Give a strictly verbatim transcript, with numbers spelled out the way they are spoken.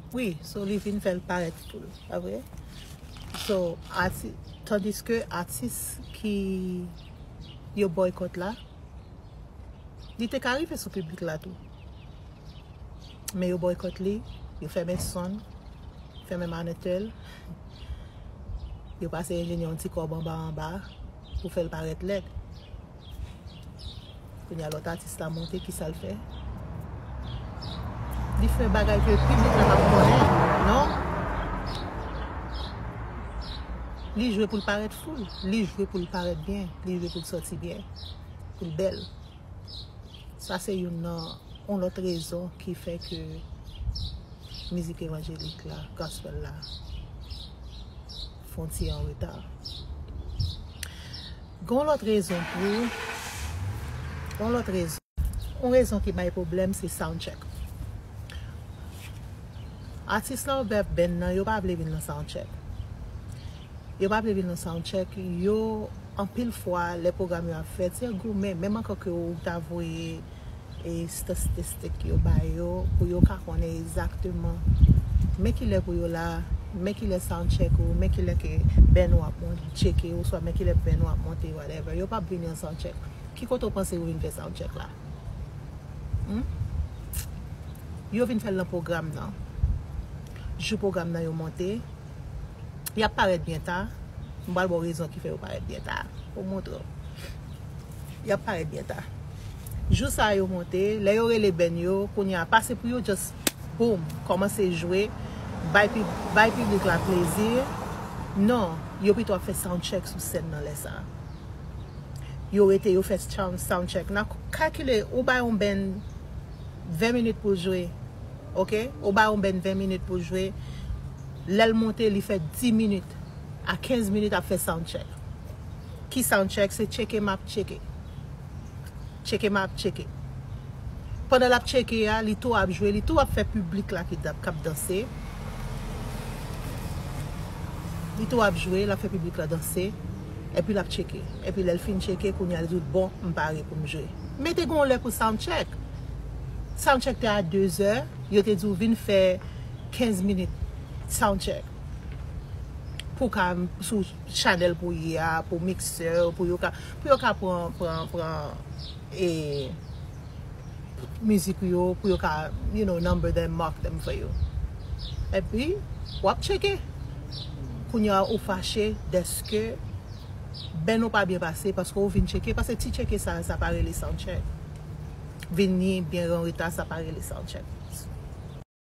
Wi, so li vin fè l parèt full, pa vre? So, ati, tandiske atis ki yo boycott la, li te ka rive sou piblik la tou. Men yo boycott li, yo fèmen son, fèmen manetèl, yo pase enjenyè yon ti kòb anba anba pou fè l parèt lèd. Kounye a lòt atis la monte, ki sa l fè? Li fè bagay ke piblik la p ap konnen, non? Li jwe pou l parèt full, li jwe pou l parèt byen, li jwe pou l sòti byen, pou l bèl. Sa se youn nan yon lòt rezon ki fè ke mizik evanjelik la, gospel la, fè yon ti an reta. Gon lòt rezon tou, gon lòt rezon. Yon rezon ki bay pwoblèm se sound check. Atis la oubyen band nan, yo pa vle vin nan sound check. Yo pa vle vin nan sound check. Yo, anpil fwa, lè pwogram yo ap fèt, se goumen. Menm ankò ke ou ta voye e statistik yo ba yo, pou yo ka konnen egzakteman men kilè pou yo la, men kilè sound check ou, men kilè ke band ou ap monte, cheke, oswa men kilè band ou ap monte, whatever. Yo p ap vin nan sound check. Ki kote w panse yo vin fè sound check la? Hmm? Yo vin fè l nan pwogram nan. Jou pwogram nan yo monte, y ap parèt byen ta. M pral ba w rezon ki fè yo parèt byen ta. Pou montre w. Y ap parèt byen ta. Jou sa yo monte, lè yo rele band yo, kounye a pase pou yo just boom, kòmanse jwe, bay, pi- bay piblik la plezi. Non, yo pito ap fè sound check sou sèn nan lè sa. Yo rete, yo fè sound, sound check. N a kalkile, ou bay yon band ven minit pou l jwe. Ok? Ou bay yon band ven minit pou l jwe. Lè l monte, li fè dis minit a kenz minit ap fè sound check. Ki sound check? Se tcheke m ap tcheke. Tcheke m ap tcheke. Pandan l ap tcheke a, li tou ap jwe, li tou ap fè piblik la ki ap, k ap danse. Li tou ap jwe, l ap fè piblik la danse. Epi l ap tcheke. Epi lè l fin tcheke, kounye a li di w, bon, m pare pou m jwe. Men te gen yon lè pou sound check. Sound check te a dezè, yo te di w vin fè kenz minit sound check. Pou w ka sou chanèl pou w ye a, pou miksè, pou yo ka, pou yo ka pran, pran, pran, e, mizik yo, pou yo ka, you know, number them, mark them for you. Epi, w ap tcheke. Kounye a, ou fache dèske band ou pa byen pase, paske ou vin tcheke, paske ti tcheke sa, sa pa rele sound check. Vini byen an reta, sa pa rele sound check.